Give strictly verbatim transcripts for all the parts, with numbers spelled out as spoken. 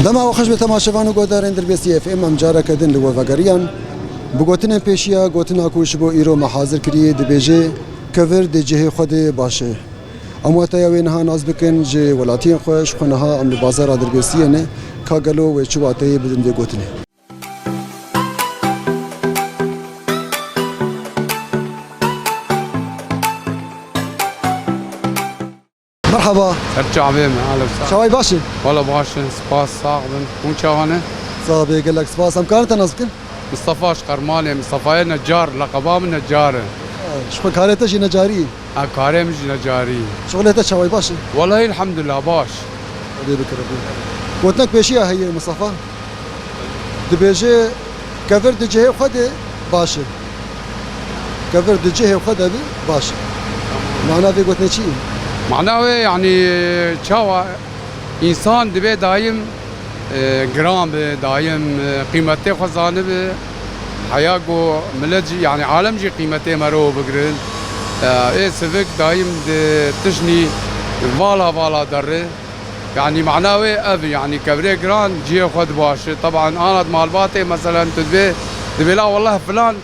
Dema we xweş be temaşevan û guhdarên Dirbêsiyê F M, em careke din li we vegeriyan. Bi gotinên pêşiya gotina ku ji bo îro me hazir kirî dibêje, kevir di cihê xwe de baş e. Em wateya wê niha nas bikin ji welatiyên xwe, ji xwe niha em li bazara Dirbêsiyê ne, ka gelo wê çi wateyê bidin vê gotinê. Merhaba. Ser çavê me, alef sağ. Çaway baş e? Wala baş in, spas, sax bin. Hûn çawa ne? Sax be, gelek spas. Em karin te nas bikin? Mistefa ji Qermalê, Mistefayê Necar, leqeba min Necar e. Ha, ji xwe karê te jî Necarî? Ha, karê min jî Necarî. Şixulê te çaway baş e? Walahi elhamdulillah baş. Xwedê bikire bû. Gotinek pêşiya heye Mistefa. Dibêje, kevir di cihê xwe de baş e. Kevir di cihê xwe de be baş e. Mana vê gotinê çi ye? Mana wê, yanî, çawa însan divê daîm, e, giran be, daîm, e, qîmetê xwe zanibe. Heya ku milet jî, yanî alem jî qîmetê mero bigirin. E, ê sivik daîm di tişnî vala vala derre. Yanî mana wê ev e, yanî kevirê giran cihê xwe dibaşe. Teban ana di malbatê, meselen, tu dibê, dibê la weleh filan,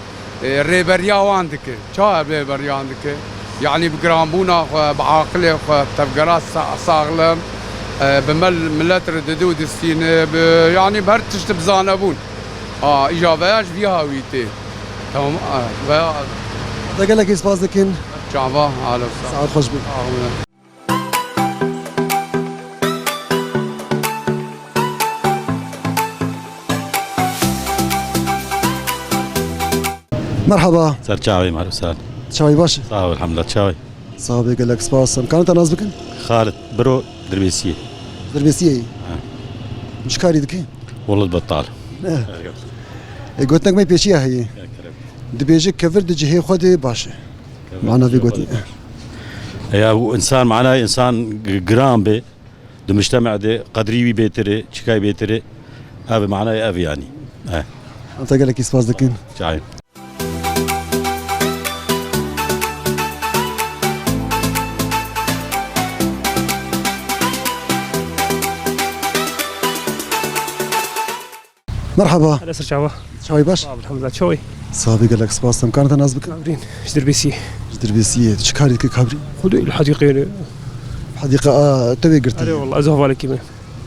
e, rêberiya wan dike. Ça rêberiya wan dike? Yanî bi giranbûna xwe, bi aqilê xwe, bi tevgera sa-, saxlem, e, bi mel-, milet re dide û distîne, bi, yanî bi her tişt bi zanebûn. A, îja veya ji vî hawî tê. Tamam, a, veya. Te gelekî spas dikin. Çava, alef sağ. Saet xweş be. Sağ olun. Merhaba. Ser çavê, merhaba, sağ ol. Çavê baş e? Sağ ol, elhamdülillah, çavê. Sağ be, gelek spas. Em karin te nas bikin? Xalid, biro Dirbêsiyê. Dirbêsiyê yî? Ha. Çi karî dikî? Wala betal. Eh. E, gotinek me pêşiya heye. Dibêje kevir di cihê xwe de baş e. Mana vê gotinê. Ya, bu insan, manayê insan g-, giran be, di mujtema de qedrî wî bêtir e, çikay bêtir e, ev manayê ev yanî. Eh. Em te gelekî spas dikin. Çayê. Merhaba. Hele ser çava. Çawê baş? Sağ ol, elhamdülillah. Çawê? Sax be, gelek spas. Em karin te nas bikin? Kabrîn. Ji Dirbêsiyê. Ji Dirbêsiyê. Çi karî dikî kabrî? Xwedê li hedîqeyê ne. Hedîqa, a, te wê girtî? Erê wala, ez hevalekî me.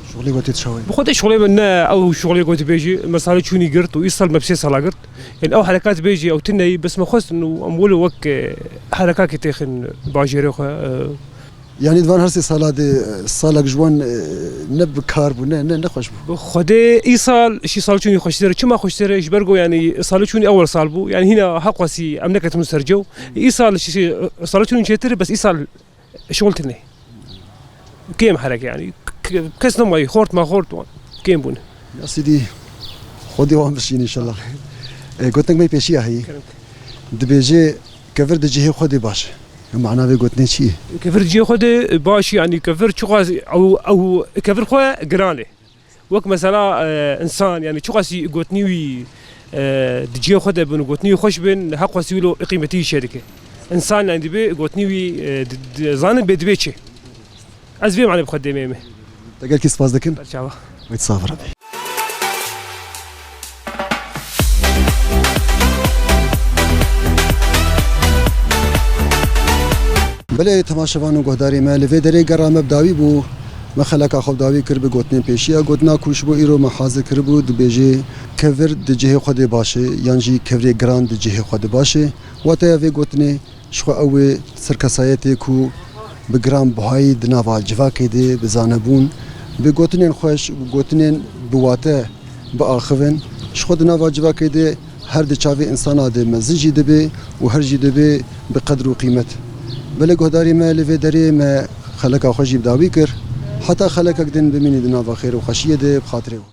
Şixulê we tê çawê? Bi xwedê şixulê me ne, ew şixulê ku dibêjî, me salê çûnî girt û îsal me bi sê sala girt. Yanî ew herekat bêjî, ew tune yî, bes me xwestin û em wilo wek, e, herekakê têxin bajêrê xwe, e, Yanî di van her sê sala de, e, salek ji wan, e, ne bi kar bû, ne, ne, ne xweş bû. Xwedê îsal ji salê çûnî xweştir e. Çima xweştir e? Ji ber ku yanî salê çûnî ewel sal bû. Yanî hîna heqwesî em neketin ser cew. Îsal ji salê çûnî çêtir e, bes îsal şol tune. Kêm herek yanî. K-, kes nemayî, xort me xort wan. Kêm bûne. Ya Sîdî, Xwedê wan bişîn înşallah. E, gotinek me pêşiya heyî. Kerem. Dibêje, kevir di cihê xwe de baş e. Mana vê gotinê çi ye? Kevir cihê xwe de baş, yanî kevir çiqas ew, ew kevir xwe giran e. Wek mesela, e, insan, yanî çiqasî gotinî wî, e, di cihê xwe de bin û gotinî wî xweş bin, heqwasî wilo qîmetî wî çêdike. Însan, yanî, dibê gotinî wî, e, di, di, zanin bê dibê çi. Ez vê manê bi xwe demê me. Te gelkî spas dikin. Çava. Wê sax re. Belê temaşevan û guhdarê me, li vê derê gera me bi dawî bû. Me xeleka xwe bi dawî kir bi gotinên pêşiya. Gotina ku ji bo îro me hazir kiribû, dibêje, kevir di cihê xwe de baş e, yan jî kevirê giran di cihê xwe de baş e. Wateya vê gotinê, Ji xwe ew ê serkesayetê ku bi giranbihayî di nava civakê de bi zanebûn, bi gotinên xweş, bi gotinên bi wate biaxivin, ji xwe di nava civakê de her di çavê insana de mezin jî dibe û her jî dibe bi qedr û qîmet. Belê guhdarî me, li vê derê me xeleka xwe jî bi dawî kir. Heta xelekek din bimînî di nava xêr û xweşiyê de, bi xatirê we.